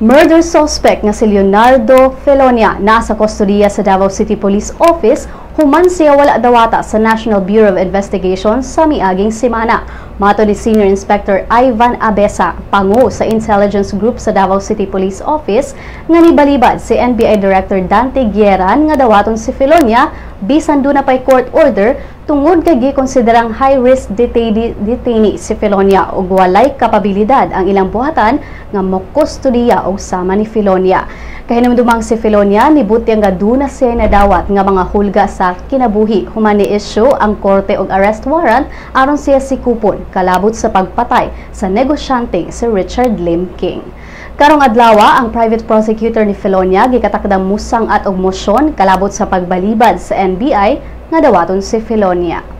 Murder suspect nga si Leonardo Felonia nasa kustodiya sa Davao City Police Office human siya wala dawata sa National Bureau of Investigation sa miaging semana. Matod ni Senior Inspector Ivan Abesa, pangu sa Intelligence Group sa Davao City Police Office, nga nibalibad si NBI Director Dante Gierran nga dawaton si Felonia bisan duna pay court order tungod kay gikonsiderang high-risk detainee si Felonia ug walay kapabilidad ang ilang buhatan nga mokustodiya og sama ni Felonia. Kahinumdumang si Felonia nibutyag nga duna siya nadawat nga mga hulga sa kinabuhi human ni-issue ang korte og arrest warrant aron siya sikupon kalabot sa pagpatay sa negosyante si Richard Lim King. Karong adlaw, ang private prosecutor ni Felonia gikatakdang musang-at og mosyon kalabot sa pagbalibad sa NBI nga dawaton si Felonia.